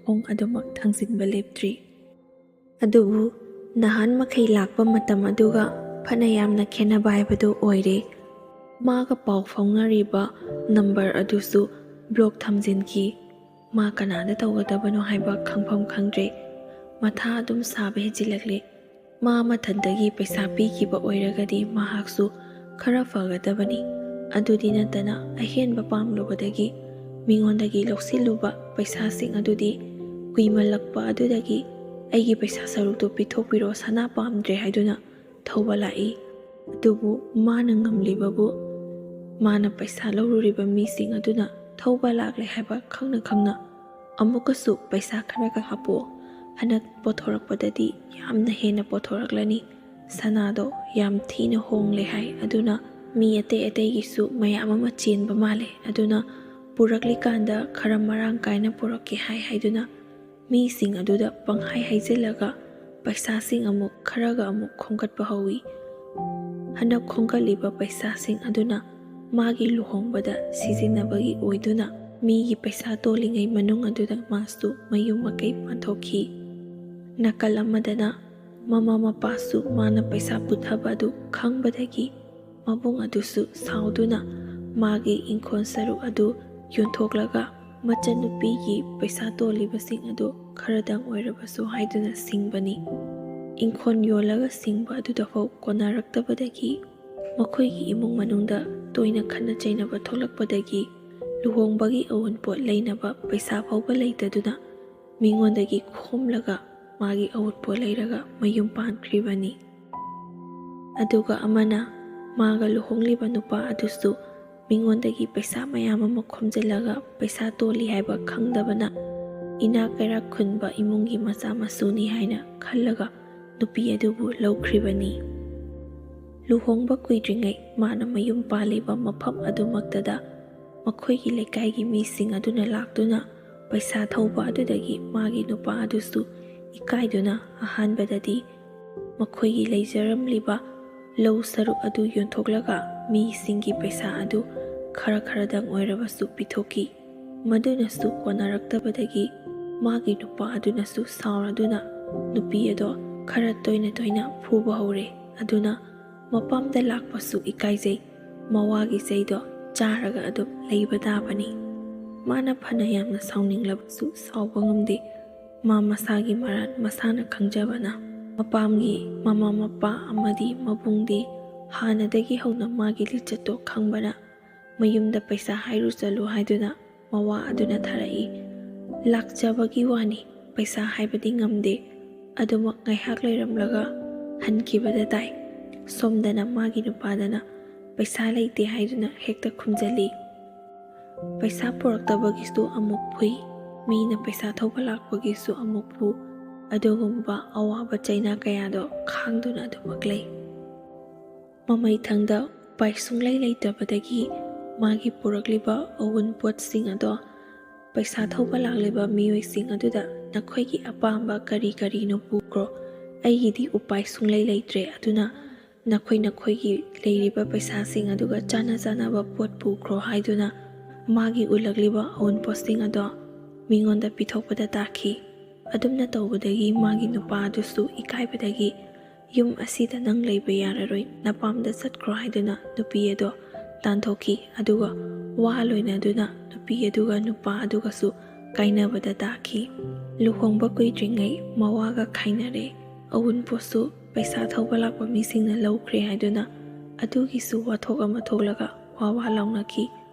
ꯈꯣꯡ ꯑꯗꯨꯃꯛ ꯊꯥꯡꯖꯤꯟꯕ ꯂꯦꯞꯇ꯭ꯔꯤ꯫ ꯑꯗꯨꯕꯨ ꯅꯍꯥꯟ ꯃꯈꯩ ꯂꯥꯛꯄ ꯃꯇꯝ ꯑꯗꯨꯒ ꯐꯅ ꯌꯥꯝꯅ ꯈꯦꯠꯅꯕ ꯍꯥꯏꯕꯗꯨ ꯑꯣꯏꯔꯦ꯫ ꯃꯥꯒ ꯄꯥꯎ ꯐꯥꯎꯅꯔꯤꯕ ꯅꯝꯕꯔ ꯑꯗꯨꯁꯨ ꯕ꯭ꯂꯣꯛ ꯊꯝꯖꯤꯟꯈꯤ꯫ ꯃꯥ ꯀꯅꯥꯗ ꯇꯧꯒꯗꯕꯅꯣ ꯍꯥꯏꯕ ꯈꯪꯐꯝ ꯈꯪꯗ꯭ꯔꯦ꯫ ꯃꯊꯥ ꯑꯗꯨꯝ ꯁꯥꯕ ꯍꯦꯟꯖꯤꯜꯂꯛꯂꯦ꯫ ꯃꯥ ꯃꯊꯟꯇꯒꯤ ꯄꯩꯁꯥ ꯄꯤꯈꯤꯕ ꯑꯣꯏꯔꯒꯗꯤ ꯃꯍꯥꯛꯁꯨ ꯈꯔ ꯐꯒꯗꯕꯅꯤ꯫ ꯑꯗꯨꯗꯤ ꯅꯠꯇꯅ ꯑꯍꯦꯟꯕ ꯄꯥꯝꯂꯨꯕꯗꯒꯤ ꯃꯤꯉꯣꯟꯗꯒꯤ ꯂꯧꯁꯤꯜꯂꯨꯕ ꯄꯩꯁꯥꯁꯤꯡ ꯑꯗꯨꯗꯤ ꯀꯨꯏꯃꯜꯂꯛꯄ ꯑꯗꯨꯗꯒꯤ "ꯑꯩꯒꯤ ꯄꯩꯁꯥ ꯁꯔꯨꯛꯇꯨ ꯄꯤꯊꯣꯛꯄꯤꯔꯣ, ꯁꯅꯥ ꯄꯥꯝꯗ꯭ꯔꯦ" ꯍꯥꯏꯗꯨꯅ ꯊꯧꯕ ꯂꯥꯛꯏ꯫ ꯑꯗꯨꯕꯨ ꯃꯥꯅ ꯉꯝꯂꯤꯕꯕꯨ ꯃꯥꯅ ꯄꯩꯁꯥ ꯂꯧꯔꯨꯔꯤꯕ ꯃꯤꯁꯤꯡ ꯑꯗꯨꯅ ꯊꯧꯕ ꯂꯥꯛꯂꯦ ꯍꯥꯏꯕ ꯈꯪꯅ ꯈꯪꯅ ꯑꯃꯨꯛꯀꯁꯨ "ꯄꯩꯁꯥ ꯈꯔꯒ ꯍꯥꯞꯄꯣ, ꯍꯟꯗꯛ ꯄꯣꯊꯣꯔꯛꯄꯗꯗꯤ ꯌꯥꯝꯅ ꯍꯦꯟꯅ ꯄꯣꯊꯣꯔꯛꯂꯅꯤ, ꯁꯅꯥꯗꯣ ꯌꯥꯝ ꯊꯤꯅ ꯍꯣꯡꯂꯦ" ꯍꯥꯏ꯫ ꯑꯗꯨꯅ ꯃꯤ ꯑꯇꯩ ꯑꯇꯩꯒꯤꯁꯨ ꯃꯌꯥꯝ ꯑꯃ ꯆꯦꯟꯕ ꯃꯥꯜꯂꯦ꯫ ꯑꯗꯨꯅ ꯄꯨꯔꯛꯂꯤꯀꯥꯟꯗ ꯈꯔ ꯃꯔꯥꯡ ꯀꯥꯏꯅ ꯄꯨꯔꯛꯀꯦ ꯍꯥꯏ ꯍꯥꯏꯗꯨꯅ ꯃꯤꯁꯤꯡ ꯑꯗꯨꯗ ꯄꯪꯍꯥꯏ ꯍꯥꯏꯖꯤꯜꯂꯒ ꯄꯩꯁꯥꯁꯤꯡ ꯑꯃꯨꯛ ꯈꯔꯒ ꯑꯃꯨꯛ ꯈꯣꯝꯒꯠꯄ ꯍꯧꯏ꯫ ꯍꯟꯗꯛ ꯈꯣꯝꯒꯠꯂꯤꯕ ꯄꯩꯁꯥꯁꯤꯡ ꯑꯗꯨꯅ ꯃꯥꯒꯤ ꯂꯨꯍꯣꯡꯕꯗ ꯁꯤꯖꯤꯟꯅꯕꯒꯤ ꯑꯣꯏꯗꯨꯅ ꯃꯤꯒꯤ ꯄꯩꯁꯥ ꯇꯣꯜꯂꯤꯉꯩ ꯃꯅꯨꯡ ꯑꯗꯨꯗ ꯃꯥꯁꯨ ꯃꯌꯨꯝ ꯃꯀꯩ ꯄꯥꯟꯊꯣꯛꯈꯤ꯫ ꯅꯥꯀꯜ ꯑꯃꯗꯅ ꯃꯃꯥ ꯃꯄꯥꯁꯨ ꯃꯥꯅ ꯄꯩꯁꯥ ꯄꯨꯊꯕ ꯑꯗꯨ ꯈꯪꯕꯗꯒꯤ ꯃꯕꯨꯡ ꯑꯗꯨꯁꯨ ꯁꯥꯎꯗꯨꯅ ꯃꯥꯒꯤ ꯏꯪꯈꯣꯜ ꯁꯔꯨꯛ ꯑꯗꯨ ꯌꯣꯟꯊꯣꯛꯂꯒ ꯃꯆꯟꯅꯨꯄꯤꯒꯤ ꯄꯩꯁꯥ ꯇꯣꯜꯂꯤꯕꯁꯤꯡ ꯑꯗꯨ ꯈꯔꯗꯪ ꯑꯣꯏꯔꯕꯁꯨ ꯍꯥꯏꯗꯨꯅ ꯁꯤꯡꯕꯅꯤ꯫ ꯏꯪꯈꯣꯜ ꯌꯣꯜꯂꯒ ꯁꯤꯡꯕ ꯑꯗꯨꯗꯐꯥꯎ ꯀꯣꯟꯅꯔꯛꯇꯕꯗꯒꯤ ꯃꯈꯣꯏꯒꯤ ꯏꯃꯨꯡ ꯃꯅꯨꯡꯗ ꯇꯣꯏꯅ ꯈꯠꯅ ꯆꯩꯅꯕ ꯊꯣꯛꯂꯛꯄꯗꯒꯤ ꯂꯨꯍꯣꯡꯕꯒꯤ ꯑꯋꯨꯟꯄꯣꯠ ꯂꯩꯅꯕ ꯄꯩꯁꯥ ꯐꯥꯎꯕ ꯂꯩꯇꯗꯨꯅ ꯃꯤꯉꯣꯟꯗꯒꯤ ꯈꯣꯝꯂꯒ ꯃꯥꯒꯤ ꯑꯋꯨꯟꯄꯣꯠ ꯂꯩꯔꯒ ꯃꯌꯨꯝ ꯄꯥꯟꯈ꯭ꯔꯤꯕꯅꯤ꯫ ꯑꯗꯨꯒ ꯑꯃꯅ ꯃꯥꯒ ꯂꯨꯍꯣꯡꯂꯤꯕ ꯅꯨꯄꯥ ꯑꯗꯨꯁꯨ ꯃꯤꯉꯣꯟꯗꯒꯤ ꯄꯩꯁꯥ ꯃꯌꯥꯝ ꯑꯃ ꯈꯣꯝꯖꯤꯜꯂꯒ ꯄꯩꯁꯥ ꯇꯣꯜꯂꯤ ꯍꯥꯏꯕ ꯈꯪꯗꯕꯅ ꯏꯅꯥꯛ ꯀꯩꯔꯥꯛ ꯈꯨꯟꯕ ꯏꯃꯨꯡꯒꯤ ꯃꯆꯥ ꯃꯁꯨꯅꯤ ꯍꯥꯏꯅ ꯈꯜꯂꯒ ꯅꯨꯄꯤ ꯑꯗꯨꯕꯨ ꯂꯧꯈ꯭ꯔꯤꯕꯅꯤ꯫ ꯂꯨꯍꯣꯡꯕ ꯀꯨꯏꯗ꯭ꯔꯤꯉꯩ ꯃꯥꯅ ꯃꯌꯨꯝ ꯄꯥꯜꯂꯤꯕ ꯃꯐꯝ ꯑꯗꯨꯃꯛꯇꯗ ꯃꯈꯣꯏꯒꯤ ꯂꯩꯀꯥꯏꯒꯤ ꯃꯤꯁꯤꯡ ꯑꯗꯨꯅ ꯂꯥꯛꯇꯨꯅ ꯄꯩꯁꯥ ꯊꯧꯕ ꯑꯗꯨꯗꯒꯤ ꯃꯥꯒꯤ ꯅꯨꯄꯥ ꯑꯗꯨꯁꯨ ꯏꯀꯥꯏꯗꯨꯅ ꯑꯍꯥꯟꯕꯗꯗꯤ ꯃꯈꯣꯏꯒꯤ ꯂꯩꯖꯔꯝꯂꯤꯕ ꯂꯧ ꯁꯔꯨꯛ ꯑꯗꯨ ꯌꯣꯟꯊꯣꯛꯂꯒ ꯃꯤꯁꯤꯡꯒꯤ ꯄꯩꯁꯥ ꯑꯗꯨ ꯈꯔ ꯈꯔꯗꯪ ꯑꯣꯏꯔꯕꯁꯨ ꯄꯤꯊꯣꯛꯈꯤ꯫ ꯃꯗꯨꯅꯁꯨ ꯀꯣꯟꯅꯔꯛꯇꯕꯗꯒꯤ ꯃꯥꯒꯤ ꯅꯨꯄꯥ ꯑꯗꯨꯅꯁꯨ ꯁꯥꯎꯔꯗꯨꯅ ꯅꯨꯄꯤ ꯑꯗꯣ ꯈꯔ ꯇꯣꯏꯅ ꯇꯣꯏꯅ ꯐꯨꯕ ꯍꯧꯔꯦ꯫ ꯑꯗꯨꯅ ꯃꯄꯥꯝꯗ ꯂꯥꯛꯄꯁꯨ ꯏꯀꯥꯏꯖꯩ, ꯃꯋꯥꯒꯤ ꯆꯩꯗꯣ ꯆꯥꯔꯒ ꯑꯗꯨꯝ ꯂꯩꯕ ꯇꯥꯕꯅꯤ꯫ ꯃꯥꯅ ꯐꯅ ꯌꯥꯝꯅ ꯁꯥꯎꯅꯤꯡꯂꯕꯁꯨ ꯁꯥꯎꯕ ꯉꯝꯗꯦ꯫ ꯃꯥ ꯃꯁꯥꯒꯤ ꯃꯔꯥꯟ ꯃꯁꯥꯅ ꯈꯪꯖꯕꯅ ꯃꯄꯥꯝꯒꯤ ꯃꯃꯥ ꯃꯄꯥ ꯑꯃꯗꯤ ꯃꯕꯨꯡꯗꯤ ꯍꯥꯟꯅꯗꯒꯤ ꯍꯧꯅ ꯃꯥꯒꯤ ꯂꯤꯆꯠꯇꯣ ꯈꯪꯕꯅ ꯃꯌꯨꯝꯗ ꯄꯩꯁꯥ ꯍꯥꯏꯔꯨ ꯆꯠꯂꯨ ꯍꯥꯏꯗꯨꯅ ꯃꯋꯥ ꯑꯗꯨꯅ ꯊꯥꯔꯛꯏ꯫ ꯂꯥꯛꯆꯕꯒꯤ ꯋꯥꯅꯤ, ꯄꯩꯁꯥ ꯍꯥꯏꯕꯗꯤ ꯉꯝꯗꯦ꯫ ꯑꯗꯨꯃꯛ ꯉꯥꯏꯍꯥꯛ ꯂꯩꯔꯝꯂꯒ ꯍꯟꯈꯤꯕꯗ ꯇꯥꯏ꯫ ꯁꯣꯝꯗꯅ ꯃꯥꯒꯤ ꯅꯨꯄꯥꯗꯅ ꯄꯩꯁꯥ ꯂꯩꯇꯦ ꯍꯥꯏꯗꯨꯅ ꯍꯦꯛꯇ ꯈꯨꯝꯖꯜꯂꯤ꯫ ꯄꯩꯁꯥ ꯄꯨꯔꯛꯇꯕꯒꯤꯁꯨ ꯑꯃꯨꯛ ꯐꯨꯏ, ꯃꯤꯅ ꯄꯩꯁꯥ ꯊꯧꯕ ꯂꯥꯛꯄꯒꯤꯁꯨ ꯑꯃꯨꯛ ꯐꯨ꯫ ꯑꯗꯨꯒꯨꯝꯕ ꯑꯋꯥꯕ ꯆꯩꯅꯥ ꯀꯌꯥꯗꯣ ꯈꯥꯡꯗꯨꯅ ꯑꯗꯨꯃꯛ ꯂꯩ꯫ ꯃꯃꯩꯊꯪꯗ ꯎꯄꯥꯏ ꯁꯨꯡꯂꯩ ꯂꯩꯇꯕꯗꯒꯤ ꯃꯥꯒꯤ ꯄꯨꯔꯛꯂꯤꯕ ꯑꯋꯨꯟꯄꯣꯠꯁꯤꯡ ꯑꯗꯣ ꯄꯩꯁꯥ ꯊꯧꯕ ꯂꯥꯛꯂꯤꯕ ꯃꯤꯑꯣꯏꯁꯤꯡ ꯑꯗꯨꯗ "ꯅꯈꯣꯏꯒꯤ ꯑꯄꯥꯝꯕ ꯀꯔꯤ ꯀꯔꯤꯅꯣ ꯄꯨꯈ꯭ꯔꯣ, ꯑꯩꯒꯤꯗꯤ ꯎꯄꯥꯏ ꯁꯨꯡꯂꯩ ꯂꯩꯇ꯭ꯔꯦ, ꯑꯗꯨꯅ ꯅꯈꯣꯏ ꯅꯈꯣꯏꯒꯤ ꯂꯩꯔꯤꯕ ꯄꯩꯁꯥꯁꯤꯡ ꯑꯗꯨꯒ ꯆꯥꯅ ꯆꯥꯅꯕ ꯄꯣꯠ ꯄꯨꯈ꯭ꯔꯣ" ꯍꯥꯏꯗꯨꯅ ꯃꯥꯒꯤ ꯎꯠꯂꯛꯂꯤꯕ ꯑꯋꯨꯟꯄꯣꯠꯁꯤꯡ ꯑꯗꯣ ꯃꯤꯉꯣꯟꯗ ꯄꯤꯊꯣꯛꯄꯗ ꯇꯥꯈꯤ꯫ ꯑꯗꯨꯝꯅ ꯇꯧꯕꯗꯒꯤ ꯃꯥꯒꯤ ꯅꯨꯄꯥ ꯑꯗꯨꯁꯨ ꯏꯀꯥꯏꯕꯗꯒꯤ "ꯌꯨꯝ ꯑꯁꯤꯗ ꯅꯪ ꯂꯩꯕ ꯌꯥꯔꯔꯣꯏ, ꯅꯄꯥꯝꯗ ꯆꯠꯈ꯭ꯔꯣ" ꯍꯥꯏꯗꯨꯅ ꯅꯨꯄꯤ ꯑꯗꯣ ꯇꯥꯟꯊꯣꯛꯈꯤ꯫ ꯑꯗꯨꯒ ꯋꯥ ꯂꯣꯏꯅꯗꯨꯅ ꯅꯨꯄꯤ ꯑꯗꯨꯒ ꯅꯨꯄꯥ ꯑꯗꯨꯒꯁꯨ ꯀꯥꯏꯅꯕꯗ ꯇꯥꯈꯤ꯫ ꯂꯨꯍꯣꯡꯕ ꯀꯨꯏꯗ꯭ꯔꯤꯉꯩ ꯃꯋꯥꯒ ꯈꯥꯏꯅꯔꯦ꯫ ꯑꯋꯨꯟꯄꯣꯁꯨ ꯄꯩꯁꯥ ꯊꯧꯕ ꯂꯥꯛꯄ ꯃꯤꯁꯤꯡꯅ ꯂꯧꯈ꯭ꯔꯦ ꯍꯥꯏꯗꯨꯅ ꯑꯗꯨꯒꯤꯁꯨ ꯋꯥꯊꯣꯛ ꯑꯃ ꯊꯣꯛꯂꯒ ꯋꯥ ꯋꯥ ꯂꯥꯎꯅꯈꯤ꯫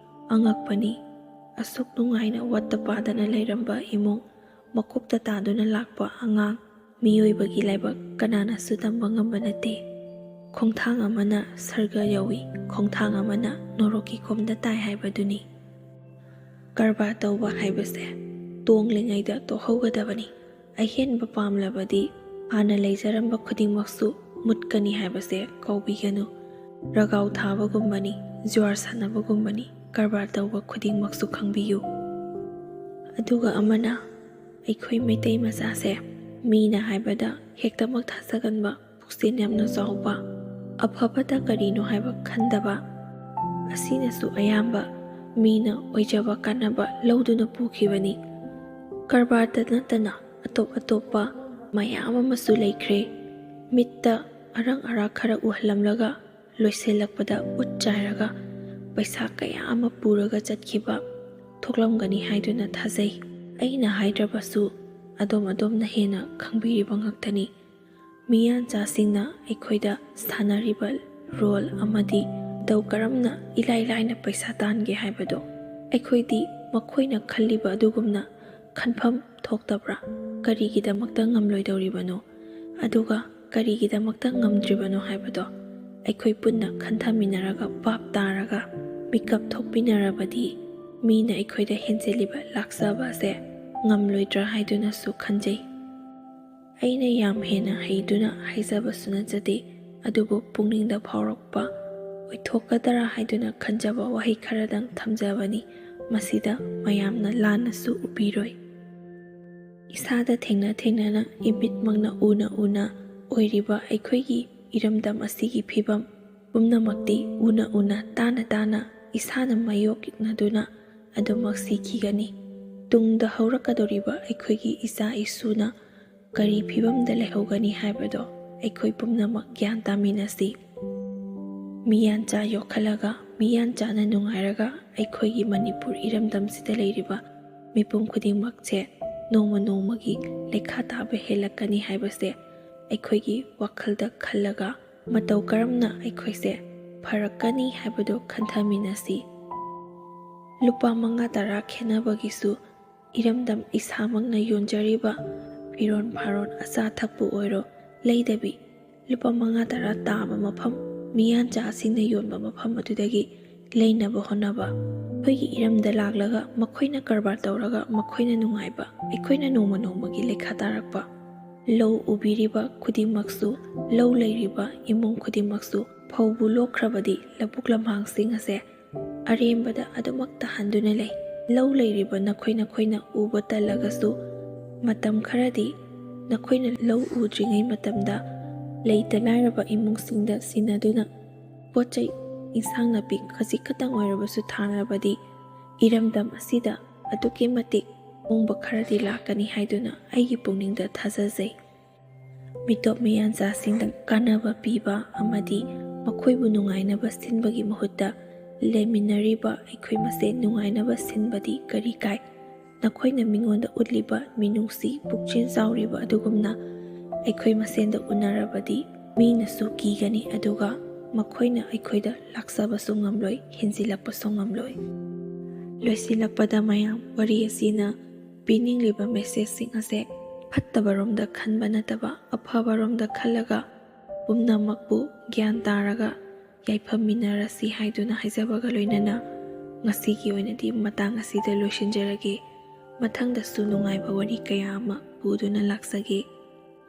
ꯑꯉꯛꯄꯅꯤ, ꯑꯁꯨꯛ ꯅꯨꯡꯉꯥꯏꯅ ꯋꯥꯠꯇ ꯄꯥꯗꯅ ꯂꯩꯔꯝꯕ ꯏꯃꯨꯡ ꯃꯀꯣꯛꯇ ꯇꯥꯗꯨꯅ ꯂꯥꯛꯄ ꯑꯉꯥꯡ꯫ ꯃꯤꯑꯣꯏꯕꯒꯤ ꯂꯥꯏꯕꯛ ꯀꯅꯥꯅꯁꯨ ꯇꯝꯕ ꯉꯝꯕ ꯅꯠꯇꯦ꯫ ꯈꯣꯡꯊꯥꯡ ꯑꯃꯅ ꯁꯔꯒ ꯌꯧꯏ, ꯈꯣꯡꯊꯥꯡ ꯑꯃꯅ ꯅꯣꯔꯣꯛꯀꯤ ꯈꯣꯝꯗ ꯇꯥꯏ ꯍꯥꯏꯕꯗꯨꯅꯤ꯫ ꯀꯔꯕꯥꯔ ꯇꯧꯕ ꯍꯥꯏꯕꯁꯦ ꯇꯣꯡꯂꯤꯉꯩꯗ ꯇꯣꯛꯍꯧꯒꯗꯕꯅꯤ꯫ ꯑꯍꯦꯟꯕ ꯄꯥꯝꯂꯕꯗꯤ ꯍꯥꯟꯅ ꯂꯩꯖꯔꯝꯕ ꯈꯨꯗꯤꯡꯃꯛꯁꯨ ꯃꯨꯠꯀꯅꯤ ꯍꯥꯏꯕꯁꯦ ꯀꯥꯎꯕꯤꯒꯅꯨ꯫ ꯔꯒꯥꯎ ꯊꯥꯕꯒꯨꯝꯕꯅꯤ, ꯖꯨꯋꯥꯔ ꯁꯥꯟꯅꯕꯒꯨꯝꯕꯅꯤ, ꯀꯔꯕꯥꯔ ꯇꯧꯕ ꯈꯨꯗꯤꯡꯃꯛꯁꯨ ꯈꯪꯕꯤꯌꯨ꯫ ꯑꯗꯨꯒ ꯑꯃꯅ, ꯑꯩꯈꯣꯏ ꯃꯩꯇꯩ ꯃꯆꯥꯁꯦ ꯃꯤꯅ ꯍꯥꯏꯕꯗ ꯍꯦꯛꯇꯃꯛ ꯊꯥꯖꯒꯟꯕ, ꯄꯨꯛꯆꯦꯜ ꯌꯥꯝꯅ ꯆꯥꯎꯕ, ꯑꯐꯕꯇ ꯀꯔꯤꯅꯣ ꯍꯥꯏꯕ ꯈꯟꯗꯕ, ꯑꯁꯤꯅꯁꯨ ꯑꯌꯥꯝꯕ ꯃꯤꯅ ꯑꯣꯏꯖꯕ ꯀꯥꯟꯅꯕ ꯂꯧꯗꯨꯅ ꯄꯨꯈꯤꯕꯅꯤ꯫ ꯀꯔꯕꯥꯔꯗ ꯅꯠꯇꯅ ꯑꯇꯣꯞ ꯑꯇꯣꯞꯄ ꯃꯌꯥꯝ ꯑꯃꯁꯨ ꯂꯩꯈ꯭ꯔꯦ꯫ ꯃꯤꯠꯇ ꯑꯔꯪ ꯑꯔꯥꯛ ꯈꯔ ꯎꯍꯜꯂꯝꯂꯒ ꯂꯣꯏꯁꯤꯜꯂꯛꯄꯗ ꯎꯠ ꯆꯥꯏꯔꯒ ꯄꯩꯁꯥ ꯀꯌꯥ ꯑꯃ ꯄꯨꯔꯒ ꯆꯠꯈꯤꯕ ꯊꯣꯛꯂꯝꯒꯅꯤ ꯍꯥꯏꯗꯨꯅ ꯊꯥꯖꯩ꯫ ꯑꯩꯅ ꯍꯥꯏꯗ꯭ꯔꯕꯁꯨ ꯑꯗꯣꯝ ꯑꯗꯣꯝꯅ ꯍꯦꯟꯅ ꯈꯪꯕꯤꯔꯤꯕ ꯉꯥꯛꯇꯅꯤ꯫ ꯃꯤꯌꯥꯟꯆꯥꯁꯤꯡꯅ ꯑꯩꯈꯣꯏꯗ ꯁꯥꯟꯅꯔꯤꯕ ꯔꯣꯜ ꯑꯃꯗꯤ ꯃꯇꯧ ꯀꯔꯝꯅ ꯏꯂꯥꯏ ꯂꯥꯏꯅ ꯄꯩꯁꯥ ꯇꯥꯟꯒꯦ ꯍꯥꯏꯕꯗꯣ꯫ ꯑꯩꯈꯣꯏꯗꯤ ꯃꯈꯣꯏꯅ ꯈꯜꯂꯤꯕ ꯑꯗꯨꯒꯨꯝꯅ ꯈꯟꯐꯝ ꯊꯣꯛꯇꯕ꯭ꯔꯥ? ꯀꯔꯤꯒꯤꯗꯃꯛꯇ ꯉꯝꯂꯣꯏꯗꯧꯔꯤꯕꯅꯣ? ꯑꯗꯨꯒ ꯀꯔꯤꯒꯤꯗꯃꯛꯇ ꯉꯝꯗ꯭ꯔꯤꯕꯅꯣ ꯍꯥꯏꯕꯗꯣ ꯑꯩꯈꯣꯏ ꯄꯨꯟꯅ ꯈꯟꯊꯃꯤꯟꯅꯔꯒ ꯚꯥꯞ ꯇꯥꯔꯒ ꯃꯤꯀꯞ ꯊꯣꯛꯄꯤꯅꯔꯕꯗꯤ ꯃꯤꯅ ꯑꯩꯈꯣꯏꯗ ꯍꯦꯟꯖꯤꯜꯂꯤꯕ ꯂꯥꯛꯆꯕ ꯑꯁꯦ ꯉꯝꯂꯣꯏꯗ꯭ꯔꯥ ꯍꯥꯏꯗꯨꯅꯁꯨ ꯈꯟꯖꯩ꯫ ꯑꯩꯅ ꯌꯥꯝ ꯍꯦꯟꯅ ꯍꯩꯗꯨꯅ ꯍꯥꯏꯖꯕꯁꯨ ꯅꯠꯆꯗꯦ, ꯑꯗꯨꯕꯨ ꯄꯨꯛꯅꯤꯡꯗ ꯐꯥꯎꯔꯛꯄ, ꯑꯣꯏꯊꯣꯛꯀꯗꯔꯥ ꯍꯥꯏꯗꯨꯅ ꯈꯟꯖꯕ ꯋꯥꯍꯩ ꯈꯔꯗꯪ ꯊꯝꯖꯕꯅꯤ꯫ ꯃꯁꯤꯗ ꯃꯌꯥꯝꯅ ꯂꯥꯟꯅꯁꯨ ꯎꯕꯤꯔꯣꯏ꯫ ꯏꯁꯥꯗ ꯊꯦꯡꯅ ꯊꯦꯡꯅꯅ, ꯏꯃꯤꯠꯃꯛꯅ ꯎꯅ ꯎꯅ ꯑꯣꯏꯔꯤꯕ ꯑꯩꯈꯣꯏꯒꯤ ꯏꯔꯝꯗꯝ ꯑꯁꯤꯒꯤ ꯐꯤꯕꯝ ꯄꯨꯝꯅꯃꯛꯇꯤ ꯎꯅ ꯎꯅ, ꯇꯥꯅ ꯇꯥꯅ, ꯏꯁꯥꯅ ꯃꯥꯌꯣꯛꯅꯗꯨꯅ ꯑꯗꯨꯃꯛ ꯁꯤꯈꯤꯒꯅꯤ꯫ ꯇꯨꯡꯗ ꯍꯧꯔꯛꯀꯗꯧꯔꯤꯕ ꯑꯩꯈꯣꯏꯒꯤ ꯏꯆꯥ ꯏꯁꯨꯅ ꯀꯔꯤ ꯐꯤꯕꯝꯗ ꯂꯩꯍꯧꯒꯅꯤ ꯍꯥꯏꯕꯗꯣ ꯑꯩꯈꯣꯏ ꯄꯨꯝꯅꯃꯛ ꯒ꯭ꯌꯥꯟ ꯇꯥꯃꯤꯟꯅꯁꯤ꯫ ꯃꯤꯌꯥꯟꯆꯥ ꯌꯣꯛꯈꯠꯂꯒ, ꯃꯤꯌꯥꯟꯆꯥꯅ ꯅꯨꯡꯉꯥꯏꯔꯒ ꯑꯩꯈꯣꯏꯒꯤ ꯃꯅꯤꯄꯨꯔ ꯏꯔꯝꯗꯝꯁꯤꯗ ꯂꯩꯔꯤꯕ ꯃꯤꯄꯨꯝ ꯈꯨꯗꯤꯡꯃꯛꯁꯦ ꯅꯣꯡꯃ ꯅꯣꯡꯃꯒꯤ ꯂꯩꯈꯥ ꯇꯥꯕ ꯍꯦꯜꯂꯛꯀꯅꯤ ꯍꯥꯏꯕꯁꯦ ꯑꯩꯈꯣꯏꯒꯤ ꯋꯥꯈꯜꯗ ꯈꯜꯂꯒ ꯃꯇꯧ ꯀꯔꯝꯅ ꯑꯩꯈꯣꯏꯁꯦ ꯐꯔꯛꯀꯅꯤ ꯍꯥꯏꯕꯗꯨ ꯈꯟꯊꯃꯤꯟꯅꯁꯤ꯫ ꯂꯨꯄꯥ ꯃꯉꯥ ꯇꯔꯥ ꯈꯦꯠꯅꯕꯒꯤꯁꯨ ꯏꯔꯝꯗꯝ ꯏꯁꯥꯃꯛꯅ ꯌꯣꯟꯖꯔꯤꯕ ꯐꯤꯔꯣꯟ ꯐꯥꯔꯣꯟ, ꯑꯆꯥ ꯑꯊꯛꯄꯨ ꯑꯣꯏꯔꯣ, ꯂꯩꯗꯕꯤ, ꯂꯨꯄꯥ ꯃꯉꯥ ꯇꯔꯥ ꯇꯥꯕ ꯃꯐꯝ, ꯃꯤꯌꯥꯟꯆꯥꯁꯤꯡꯅ ꯌꯣꯟꯕ ꯃꯐꯝ ꯑꯗꯨꯗꯒꯤ ꯂꯩꯅꯕ ꯍꯣꯠꯅꯕ, ꯑꯩꯈꯣꯏꯒꯤ ꯏꯔꯝꯗ ꯂꯥꯛꯂꯒ ꯃꯈꯣꯏꯅ ꯀꯔꯕꯥꯔ ꯇꯧꯔꯒ ꯃꯈꯣꯏꯅ ꯅꯨꯡꯉꯥꯏꯕ, ꯑꯩꯈꯣꯏꯅ ꯅꯣꯡꯃ ꯅꯣꯡꯃꯒꯤ ꯂꯩꯈꯥ ꯇꯥꯔꯛꯄ꯫ ꯂꯧ ꯎꯕꯤꯔꯤꯕ ꯈꯨꯗꯤꯡꯃꯛꯁꯨ, ꯂꯧ ꯂꯩꯔꯤꯕ ꯏꯃꯨꯡ ꯈꯨꯗꯤꯡꯃꯛꯁꯨ ꯐꯧꯕꯨ ꯂꯣꯛꯈ꯭ꯔꯕꯗꯤ ꯂꯧꯕꯨꯛ ꯂꯝꯍꯥꯡꯁꯤꯡ ꯑꯁꯦ ꯑꯔꯦꯝꯕꯗ ꯑꯗꯨꯃꯛ ꯇꯥꯍꯟꯗꯨꯅ ꯂꯩ꯫ ꯂꯧ ꯂꯩꯔꯤꯕ ꯅꯈꯣꯏ ꯅꯈꯣꯏꯅ ꯎꯕ ꯇꯜꯂꯒꯁꯨ, ꯃꯇꯝ ꯈꯔꯗꯤ ꯅꯈꯣꯏꯅ ꯂꯧ ꯎꯗ꯭ꯔꯤꯉꯩ ꯃꯇꯝꯗ ꯂꯩꯇ ꯂꯥꯏꯔꯕ ꯏꯃꯨꯡꯁꯤꯡꯗ ꯁꯤꯟꯅꯗꯨꯅ ꯄꯣꯠ ꯆꯩ, ꯏꯟꯁꯥꯡ ꯅꯥꯄꯤ ꯈꯖꯤꯛ ꯈꯛꯇꯪ ꯑꯣꯏꯔꯕꯁꯨ ꯊꯥꯔꯕꯗꯤ ꯏꯔꯝꯗꯝ ꯑꯁꯤꯗ ꯑꯗꯨꯛꯀꯤ ꯃꯇꯤꯛ ꯑꯍꯣꯡꯕ ꯈꯔꯗꯤ ꯂꯥꯛꯀꯅꯤ ꯍꯥꯏꯗꯨꯅ ꯑꯩꯒꯤ ꯄꯨꯛꯅꯤꯡꯗ ꯊꯥꯖꯖꯩ꯫ ꯃꯤꯇꯣꯞ ꯃꯤꯌꯥꯟꯆꯥꯁꯤꯡꯗ ꯀꯥꯟꯅꯕ ꯄꯤꯕ ꯑꯃꯗꯤ ꯃꯈꯣꯏꯕꯨ ꯅꯨꯡꯉꯥꯏꯅꯕ ꯁꯤꯟꯕꯒꯤ ꯃꯍꯨꯠꯇ ꯂꯩꯃꯤꯟꯅꯔꯤꯕ ꯑꯩꯈꯣꯏ ꯃꯁꯦꯟ ꯅꯨꯡꯉꯥꯏꯅꯕ ꯁꯤꯟꯕꯗꯤ ꯀꯔꯤ ꯀꯥꯏ? ꯅꯈꯣꯏꯅ ꯃꯤꯉꯣꯟꯗ ꯎꯠꯂꯤꯕ ꯃꯤꯅꯨꯡꯁꯤ ꯄꯨꯛꯆꯦꯜ ꯆꯥꯎꯔꯤꯕ ꯑꯗꯨꯒꯨꯝꯅ ꯑꯩꯈꯣꯏ ꯃꯁꯦꯟꯗ ꯎꯅꯔꯕꯗꯤ ꯃꯤꯅꯁꯨ ꯀꯤꯒꯅꯤ, ꯑꯗꯨꯒ ꯃꯈꯣꯏꯅ ꯑꯩꯈꯣꯏꯗ ꯂꯥꯛꯆꯕꯁꯨ ꯉꯝꯂꯣꯏ, ꯍꯦꯟꯖꯤꯜꯂꯛꯄꯁꯨ ꯉꯝꯂꯣꯏ꯫ ꯂꯣꯏꯁꯤꯜꯂꯛꯄꯗ ꯃꯌꯥꯝ, ꯋꯥꯔꯤ ꯑꯁꯤꯅ ꯄꯤꯅꯤꯡꯂꯤꯕ ꯃꯦꯁꯦꯖꯁꯤꯡ ꯑꯁꯦ ꯐꯠꯇꯕꯔꯣꯝꯗ ꯈꯟꯕ ꯅꯠꯇꯕ ꯑꯐꯕꯔꯣꯝꯗ ꯈꯜꯂꯒ ꯄꯨꯝꯅꯃꯛꯄꯨ ꯒ꯭ꯌꯥꯟ ꯇꯥꯔꯒ ꯌꯥꯏꯐꯃꯤꯟꯅꯔꯁꯤ ꯍꯥꯏꯗꯨꯅ ꯍꯥꯏꯖꯕꯒ ꯂꯣꯏꯅꯅ ꯉꯁꯤꯒꯤ ꯑꯣꯏꯅꯗꯤ ꯃꯇꯥꯡ ꯑꯁꯤꯗ ꯂꯣꯏꯁꯤꯟꯖꯔꯒꯦ꯫ ꯃꯊꯪꯗꯁꯨ ꯅꯨꯡꯉꯥꯏꯕ ꯋꯥꯔꯤ ꯀꯌꯥ ꯑꯃ ꯄꯨꯗꯨꯅ ꯂꯥꯛꯆꯒꯦ꯫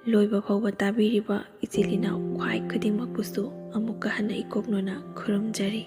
ꯂꯣꯏꯕ ꯐꯥꯎꯕ ꯇꯥꯕꯤꯔꯤꯕ ꯏꯆꯤꯜ ꯏꯅꯥꯎ ꯈ꯭ꯋꯥꯏ ꯈꯨꯗꯤꯡꯃꯛꯄꯨꯁꯨ ꯑꯃꯨꯛꯀ ꯍꯟꯅ ꯏꯀꯣꯛ ꯅꯣꯟꯅ ꯈꯨꯔꯨꯝꯖꯔꯤ꯫